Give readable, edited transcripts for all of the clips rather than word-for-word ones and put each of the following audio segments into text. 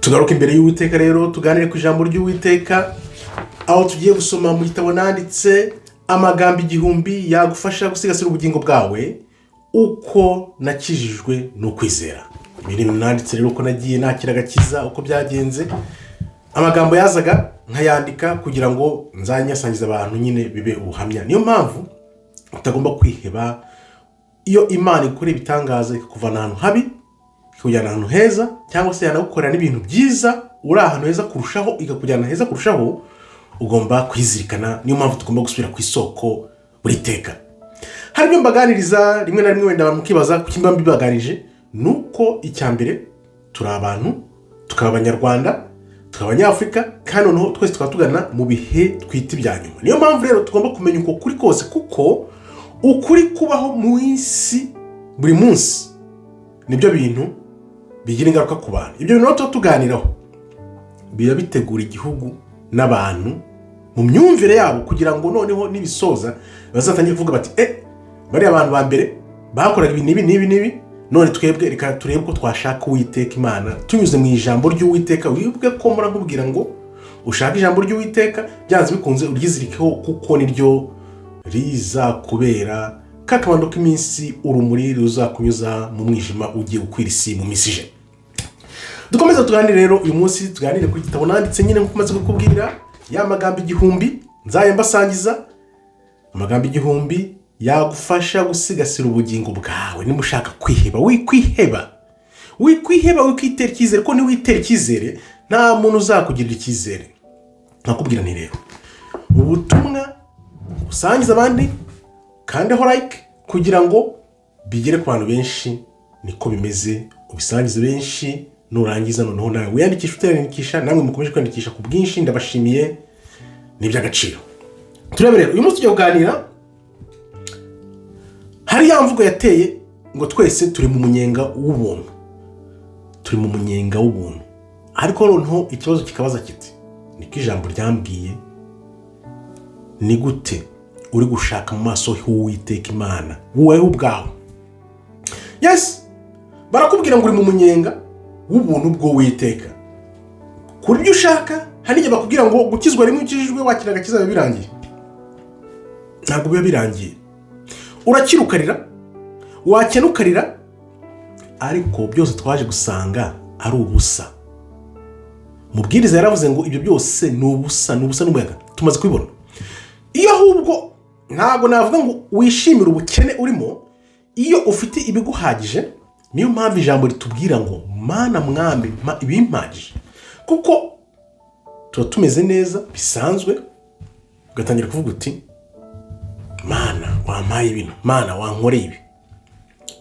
Tugaruke imbere y'Uwiteka rero, tuganire ku ijambo ry'Uwiteka, aho tugiye gusoma mu gitabo nanditse, amagambo 1000 yagufasha gusigasira ubugingo bwawe, uko nakijijwe ni ukwizera. Ibi ni ibintu nanditse rero, uko nagiye nakira agakiza, uko byagenze, amagambo yazaga nkayandika kugira ngo nzanyasangize abantu nyine, bibe ubuhamya. Niyo mpamvu utagomba kwiheba iyo Imana ikora ibitangaza, ikakuvana ahantu habi ikakujyana ahantu heza, cyangwa se yanagukorera n'ibintu byiza uri ahantu heza kurushaho, ikakujyana heza kurushaho. Ugomba kwizirikana. Niyo mpamvu tugomba gusubira ku isoko buri teka. Hari ibyo mbaganiriza rimwe na rimwe, wenda abantu mukibaza kuki mba mbibaganirije. Ni uko icya mbere turi abantu, tukaba Abanyarwanda, tukaba Abanyafurika, kandi noneho twese tukaba tugana mu bihe twita ibya nyuma. Niyo mpamvu rero tugomba kumenya uko kuri kose, kuko ukuri kubaho mu isi buri munsi nibyo bintu bigira ingaruka ku bantu. Ibyo bintu rero tuba tuganiraho biba bitegura igihugu n'abantu mu myumvire yabo, kugira ngo noneho nibisoza bazatangire kuvuga bati: "E, bariya abantu ba mbere bakoraga ibi n'ibi n'ibi n'ibi, none twebwe reka turebe ko twashaka Uwiteka Imana tunyuze mu ijambo ry'Uwiteka." Wibuke ko murakubwira ngo ushake ijambo ry'Uwiteka, byanze bikunze uryizirikeho, kuko niryo rizakubera ka kabando k'iminsi, urumuri ruzakunyuza mu mwijima ugiye gukwira isi mu minsi ije. Dukomeze tuganire rero. Uyu munsi tuganire ku gitabo nanditse nyine, nk'uko umaze kukubwira, ya magambo 1000 nzajya mbasangiza, amagambo 1000 yagufasha gusigasira ubugingo bwawe. Niba ushaka kwiheba, wikwiheba, wikwiheba, wikwitera icyizere, ko niwitera icyizere nta muntu uzakugirira icyizere. Nkakubwira ni rero ubutumwa usangiza abandi, kandi ho like kugira ngo bigere ku bantu benshi. Niko bimeze, ubisangize benshi. Nurangiza noneho nawe wiyandikisha, utiyandikisha, namwe mukomeje kwiyandikisha ku bwinshi, ndabashimiye, ni iby'agaciro. Turebe rero, uyu munsi tugiye kuganira, hari ya mvugo yateye ngo twese turi mu munyenga w'ubuntu, turi mu munyenga w'ubuntu. Ariko noneho ikibazo kikabaza kiti: "Niko ijambo ryambwiye, ni gute uri gushaka mu maso h'Uwiteka Imana wowe ubwawe?" Yes, barakubwira ngo uri mu munyenga w'ubuntu bw'Uwiteka kuri ibyo ushaka. Hari igihe bakubwira ngo gukizwa rimwe ukijijwe, wakira agakiza, biba birangiye. Ntabwo biba birangiye. Urakira ukarira, wakena ukarira, ariko byose twaje gusanga ari ubusa. Mubwiriza yaravuze ngo ibyo byose ni ubusa, ni ubusa n'umuyaga. Tumaze kubibona. Iyo ahubwo ntabwo navuga ngo wishimire ubukene urimo iyo ufite ibiguhagije. Niyo mpamvu ijambo ritubwira ngo: "Mana mwami, mpa ibimpagije", kuko tuba tumeze neza bisanzwe, ugatangira kuvuga uti: "Mana, wampaye ibintu, Mana, wankoreye ibi."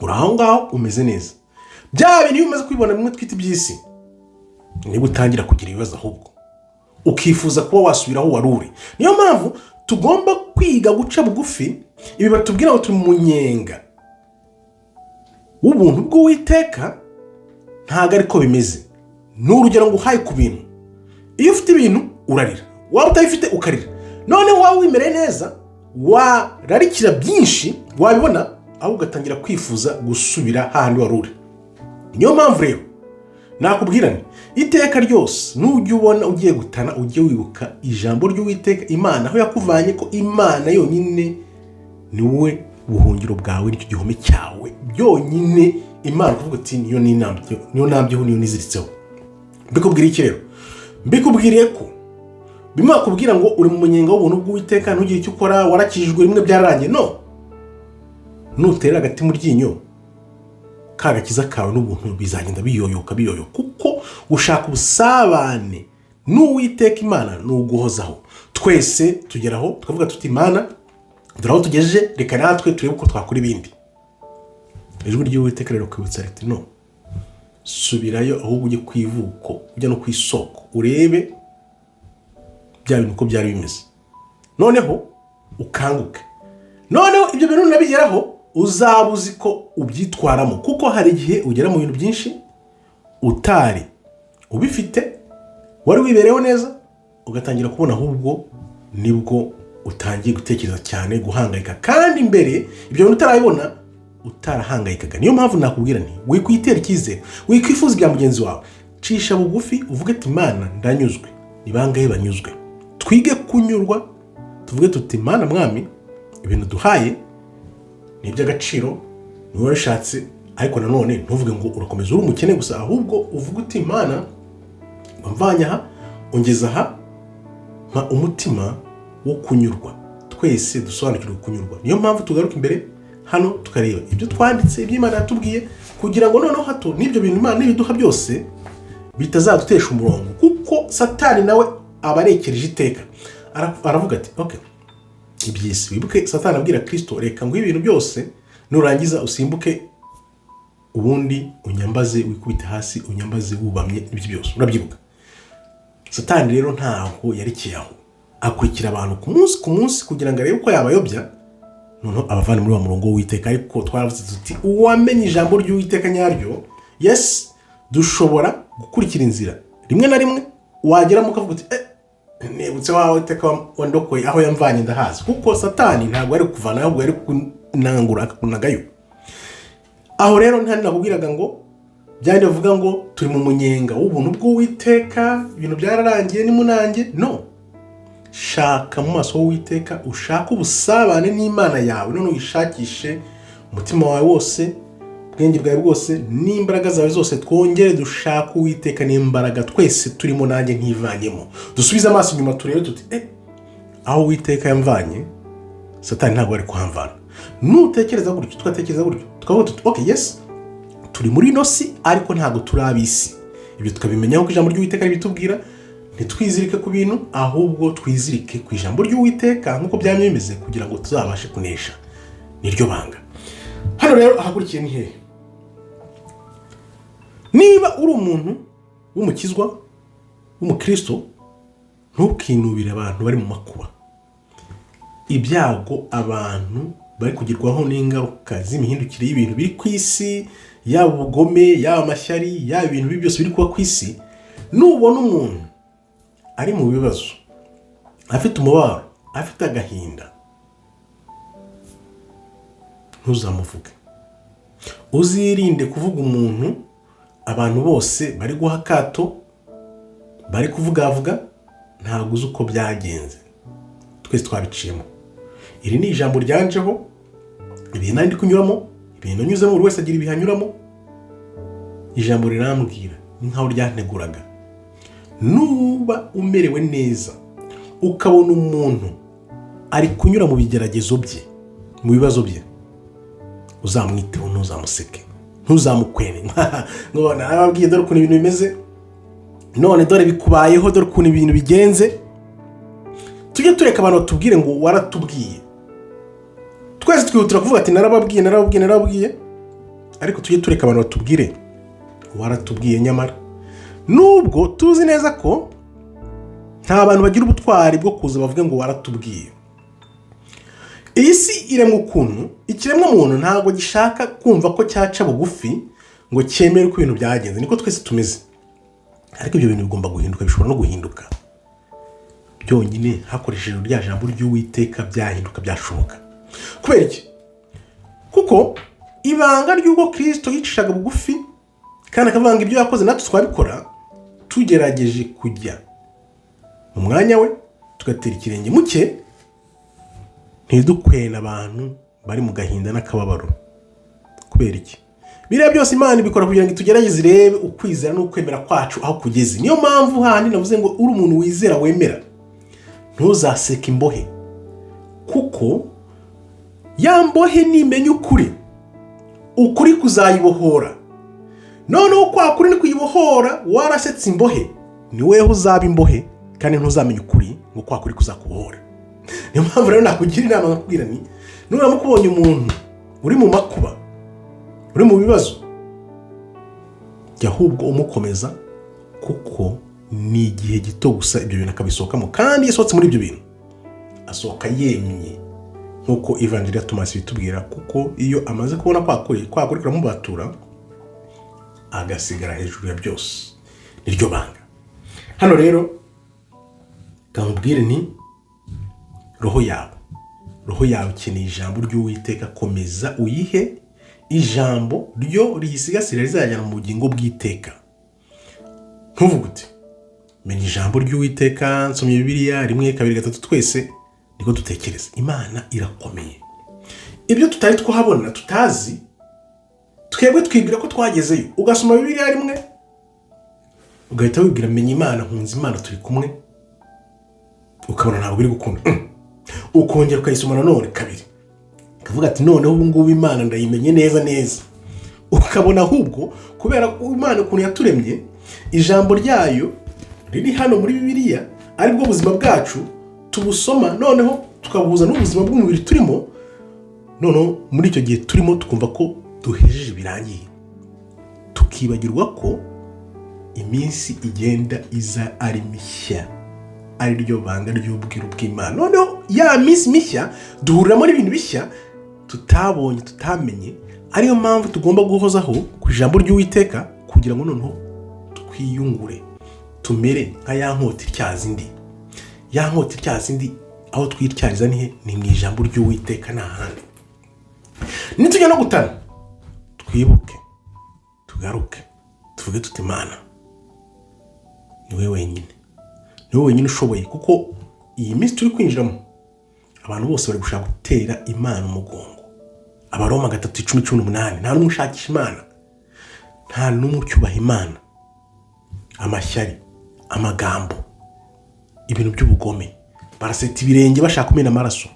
Uri aho ngaho umeze neza, bya bintu iyo umaze kubibona, bimwe twita iby'isi, niba utangira kugira ibibazo, ahubwo ukifuza kuba wasubira aho wari uri. Niyo mpamvu tugomba kwiga guca bugufi. Ibi batubwira ngo turi mu munyenga w'ubuntu bw'Uwiteka, ntabwo ariko bimeze. Ni urugero ngo uhaye ku bintu. Iyo ufite ibintu urarira, waba utabifite ukarira. Noneho waba wimereye neza, wararikira byinshi, wabibona aho ugatangira kwifuza gusubira hahandi wari uri. Niyo mpamvu rero nakubwira nti: iteka ryose nujya ubona ugiye gutana, ujye wibuka ijambo ry'Uwiteka Imana, aho yakuvanye, ko Imana yonyine ni wowe buhungiro bwawe, nicyo gihome cyawe byonyine. Imana kuvuga uti: "Niyo niyo nambyeho, niyo niziritseho." Mbikubwira iki rero? Mbikubwiriye ko bimwe bakubwira ngo uri mu munyenga w'ubuntu bw'Uwiteka, ntugire icyo ukora, warakijijwe rimwe byararangiye. No nuterera agati mu ryinyo, ka gakiza kawe n'ubuntu bizagenda biyoyoka, biyoyoka, kuko gushaka ubusabane n'Uwiteka Imana ni uguhozaho. Twese tugeraho tukavuga tuti: "Imana, dore aho tugejeje, reka natwe turebe uko twakora ibindi." Ijwi ry'Uwiteka rero kwibutsa riti: "No subirayo, ahubwo ujye ku ivuko, ujya no ku isoko, urebe bya bintu uko byari bimeze, noneho ukanguke." Noneho ibyo bintu nabigeraho, uzaba uzi ko ubyitwaramo, kuko hari igihe ugera mu bintu byinshi utari ubifite, wari wibereyeho neza, ugatangira kubona ahubwo nibwo utangiye gutekereza cyane, guhangayika, kandi mbere ibyo bintu utarabibona utarahangayikaga. Niyo mpamvu nakubwira nti: wikwitera icyizere, wikwifuza ibya mugenzi wawe. Cisha bugufi uvuge ati: "Imana, ndanyuzwe." Ni bangahe banyuzwe? Twige kunyurwa, tuvuge tuti: "Imana, Mwami, ibintu duhaye ni iby'agaciro, niwe wabishatse." Ariko nanone ntuvuge ngo urakomeza uri umukene gusa, ahubwo uvuge uti: "Imana, wamvanye aha ungeza aha, mpa umutima wo kunyurwa." Twese dusobanukirwe kunyurwa. Niyo mpamvu tugaruka imbere hano tukareba ibyo twanditse, ibyo Imana yatubwiye, kugira ngo noneho hato n'ibyo bintu Imana n'ibiduha byose bitazadutesha umurongo, kuko Satani nawe aba arekereje iteka. Aravuga ati: "Ok, iby'isi." Wibuke Satani abwira Kirisito: "Reka nguhe ibintu byose, nurangiza usimbuke, ubundi unyambaze, wikubite hasi unyambaze wubamye n'ibyo byose." Urabyibuka? Satani rero ntaho yarekeye aho, akurikira abantu ku munsi ku munsi kugira ngo arebe uko yabayobya, noneho abavana muri wa murongo w'Uwiteka. Ariko twaravuze tuti: uwamenye ijambo ry'Uwiteka nyaryo, yes, dushobora gukurikira inzira rimwe na rimwe wageramo ukavuga uti: "Eh, nibutse wawe Uwiteka wandokoye, aho yamvanye ndahazi." Kuko Satani ntabwo ari kuvana, ahubwo yari kunangura akakunagayo. Aho rero ntihandi nakubwiraga ngo byandi bavuga ngo turi mu munyenga w'ubuntu bw'Uwiteka, ibintu byararangiye nimunange. No shaka mu maso h'Uwiteka, ushake ubusabane n'Imana yawe, none uyishakishe umutima wawe wose, ubwenge bwawe bwose n'imbaraga zawe zose. Twongere dushake Uwiteka n'imbaraga twese turimo, nanjye ntivanyemo. Dusubize amaso inyuma turebe tuti: "Eh, aho Uwiteka yamvanye, Satani ntabwo ari kuhamvana." Nutekereza gutyo, tugatekereza gutyo, tukavuga tuti: "Ok, yes, turi muri ino si ariko ntabwo turi ab'isi." Ibyo tukabimenya nk'uko ijambo ry'Uwiteka ribitubwira. Ntitwizirike ku bintu, ahubwo twizirike ku ijambo ry'Uwiteka nk'uko byaba bimeze, kugira ngo tuzabashe kunesha. Niryo banga. Hano rero ahakurikiye ni hehe? Niba uri umuntu w'umukizwa, w'umukristo, ntukinubire abantu bari mu makuba, ibyago, abantu bari kugerwaho n'ingaruka z'imihindukire y'ibintu biri ku isi, yaba ubugome, yaba amashyari, yaba ibintu bibi byose biri kuba ku isi. Nubona umuntu ari mu bibazo, afite umubabaro, afite agahinda, ntuzamuvuge. Uzirinde kuvuga umuntu abantu bose bari guha akato, bari kuvugavuga. Ntabwo uzi uko byagenze, twese twabiciyemo. Iri ni ijambo ryanjeho, ibihe nari ndi kunyuramo, ibintu nyuzemo, buri wese agira ibihe anyuramo. Ijambo rirambwira, ni nkaho ryanteguraga: nuba umerewe neza ukabona umuntu ari kunyura mu bigeragezo bye, mu bibazo bye, uzamwiteho, ntuzamuseke, ntuzamukwene ngo: "Narababwiye, dore ukuntu ibintu bimeze, none dore bikubayeho, dore ukuntu ibintu bigenze." Tujye tureka abantu batubwire ngo: "Waratubwiye." Twese twihutira kuvuga ati: "Narababwiye, narababwiye, narababwiye." Ariko tujye tureka abantu batubwire: "Waratubwiye." Nyamara nubwo tuzi neza ko nta bantu bagira ubutwari bwo kuza bavuge ngo: "Waratubwiye." Iyi si iremwa ukuntu ikiremwa muntu ntabwo gishaka kumva ko cyaca bugufi ngo cyemere uko ibintu byagenze. Niko twese tumeze. Ariko ibyo bintu bigomba guhinduka, bishobora no guhinduka byonyine hakoreshejwe rya jambo ry'Uwiteka. Byahinduka, byashoboka. Kubera iki? Kuko ibanga ry'uko Kirisito yicishaga bugufi kandi akavuga ngo ibyo yakoze natwe twabikora, tugerageje kujya mu mwanya we, tugatera ikirenge mu cye, ntidukwene abantu bari mu gahinda n'akababaro. Kubera iki? Biriya byose Imana ibikora kugira ngo itugerageze, irebe ukwizera n'ukwemera kwacu aho kugeze. Niyo mpamvu hahandi navuze ngo uri umuntu wizera, wemera, ntuzaseke imbohe, kuko ya mbohe nimenya ukuri, ukuri kuzayibohora. Noneho kwa kuri ni kuyibohora. Warasetse imbohe, ni weho uzaba imbohe kandi ntuzamenye ukuri ngo kwa kuri kuzakubohora. Niyo mpamvu rero nakugira inama nkakubwira ni nuramuka ubonye umuntu uri mu makuba, uri mu bibazo, jya ahubwo umukomeza, kuko ni igihe gito gusa ibyo bintu akabisohokamo. Kandi iyo asohotse muri ibyo bintu, asohoka yemye nk'uko Ivanjiri ya Tomasi bitubwira, kuko iyo amaze kubona kwa kuri, kwa kuri kuramubatura, agasigara hejuru ya byose. Niryo banga. Hano rero kamubwire ni roho yawe, roho yawe ikeneye ijambo ry'Uwiteka. Komeza uyihe ijambo ryo riyisigasira, rizajyana mu bugingo bw'iteka. Ntuvuge uti: "Menya ijambo ry'Uwiteka, nsomye Bibiliya rimwe, kabiri, gatatu." Twese niko dutekereza. Imana irakomeye. Ibyo tutari twahabona, tutazi, twebwe twibwira ko twagezeyo. Ugasoma Bibiliya rimwe, ugahita wibwira: "Menya Imana, nkunze Imana, turi kumwe." Ukabona ntabwo biri gukunda. Ukongera ukayisoma nanone kabiri, ukavuga ati: "Noneho ubu ngubu Imana ndayimenye neza neza." Ukabona ahubwo, kubera ko Imana ukuntu yaturemye, ijambo ryayo riri hano muri Bibiliya, aribwo buzima bwacu, tubusoma noneho tukabuhuza n'ubuzima bw'umubiri turimo. Noneho muri icyo gihe turimo, tukumva ko duhejeje, birangiye, tukibagirwa ko iminsi igenda iza ari mishya, ari ryo banga ry'ubwiru bw'Imana. Noneho ya minsi mishya duhuriramo n'ibintu bishya tutabonye, tutamenye. Ariyo mpamvu tugomba guhozaho ku ijambo ry'Uwiteka, kugira ngo noneho twiyungure, tumere nka ya nkota ityaza indi. Ya nkota ityaza indi, aho twityariza ni he? Ni mu ijambo ry'Uwiteka, nta handi. Nitujya no gutana, twibuke, tugaruke, tuvuge tuti: "Imana ni we wenyine, ni wowe wenyine ushoboye." Kuko iyi minsi turi kwinjiramo, abantu bose bari gushaka gutera Imana umugongo. Abaroma 3:10-18: nta n'umwe ushakisha Imana, nta n'umwe ucyubaha Imana. Amashyari, amagambo, ibintu by'ubugome, baraseta ibirenge bashaka kumena amaraso,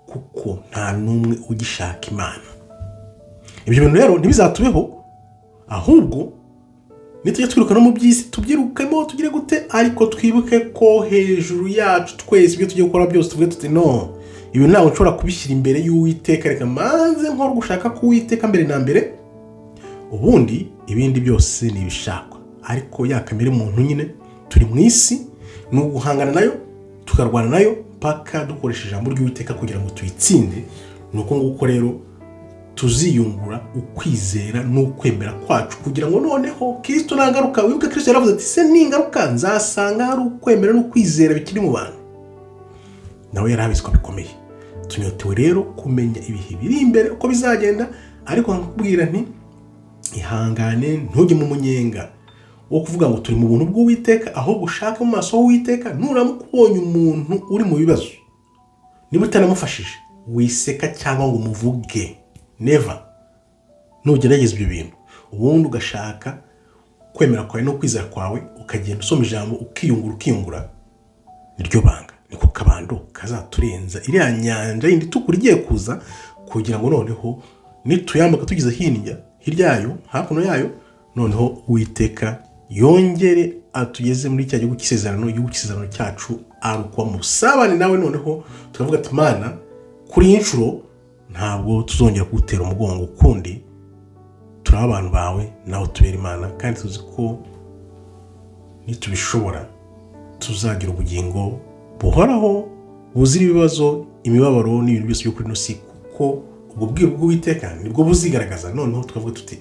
kuko nta n'umwe ugishaka Imana. Ibyo bintu rero ntibizatubeho. Ahubwo nitujya twiruka no mu by'isi, tubyirukemo, tugire gute, ariko twibuke ko hejuru yacu twese, ibyo tugiye gukora byose, tuvuge tuti: "No, ibi ntabwo nshobora kubishyira imbere y'Uwiteka. Reka manze nkora gushaka k'Uwiteka mbere na mbere, ubundi ibindi byose ni ibishakwa." Ariko ya kamere muntu nyine, turi mu isi, ni uguhangana nayo, tukarwana nayo paka dukoresha ijambo ry'Uwiteka kugira ngo tuyitsinde. Ni uko nguko rero tuziyungura ukwizera n'ukwemera kwacu, kugira ngo noneho Kirisito nagaruka. Wibuke, Kirisito yaravuze ati: "Se ningaruka nzasanga hari ukwemera n'ukwizera bikiri mu bantu?" Nawe yari abizi ko bikomeye. Tunyotewe rero kumenya ibihe biri imbere uko bizagenda. Ariko nkakubwira nti: ihangane, ntujye mu munyenga wo kuvuga ngo turi mu buntu bw'Uwiteka. Ahubwo ushake mu maso h'Uwiteka. Nuramuka ubonye umuntu uri mu bibazo, niba utanamufashije, wiseka cyangwa ngo umuvuge, never. Nugerageza ibyo bintu, ubundi ugashaka kwemera kwawe no kwizera kwawe, ukagenda usoma ijambo, ukiyungura, ukiyungura, niryo banga, niko kabando kazaturenza iriya nyanja yindi itukura igiye kuza, kugira ngo noneho nituyambuka tugeze hirya, hirya yayo, hakuno yayo, noneho Uwiteka yongere atugeze muri cya gihugu cy'isezerano. Igihugu cy'isezerano cyacu ari ukuba mu busabane nawe. Noneho turavuga ati: "Mana, kuri iyi nshuro ntabwo tuzongera kugutera umugongo ukundi. Turi abantu bawe, nawe tubera Imana, kandi tuzi ko nitubishobora tuzagira ubugingo buhoraho, buzira ibibazo, imibabaro n'ibintu byose byo kuri ino si, kuko ubwo bwiru bw'Uwiteka nibwo buzigaragaza." Noneho tukavuga tuti: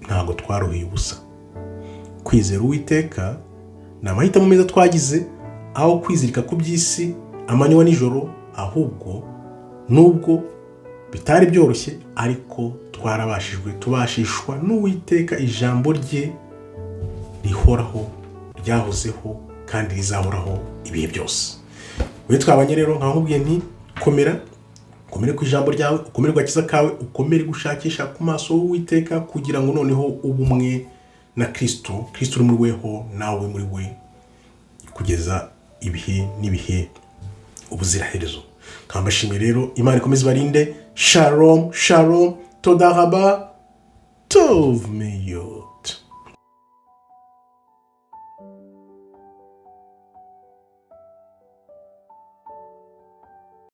"Ntabwo twaruhiye ubusa." Kwizera Uwiteka ni amahitamo meza twagize, aho kwizirika ku by'isi amanywa nijoro. Ahubwo nubwo bitari byoroshye, ariko twarabashijwe, tubashishwa n'Uwiteka, ijambo rye rihoraho, ryahozeho kandi rizahoraho ibihe byose. We twabanye rero, nkaba nkubwiye nti: komera, ukomere ku ijambo ryawe, ukomere ku gakiza kawe, ukomere gushakisha ku maso w'Uwiteka, kugira ngo noneho ube umwe na Kirisito, Kirisito uri muri weho, nawe muri we, kugeza ibihe n'ibihe, ubuziraherezo. Nkaba mbashimiye rero. Imana ikomeze ibarinde. Shalom, shalom, toda raba, tov meyo.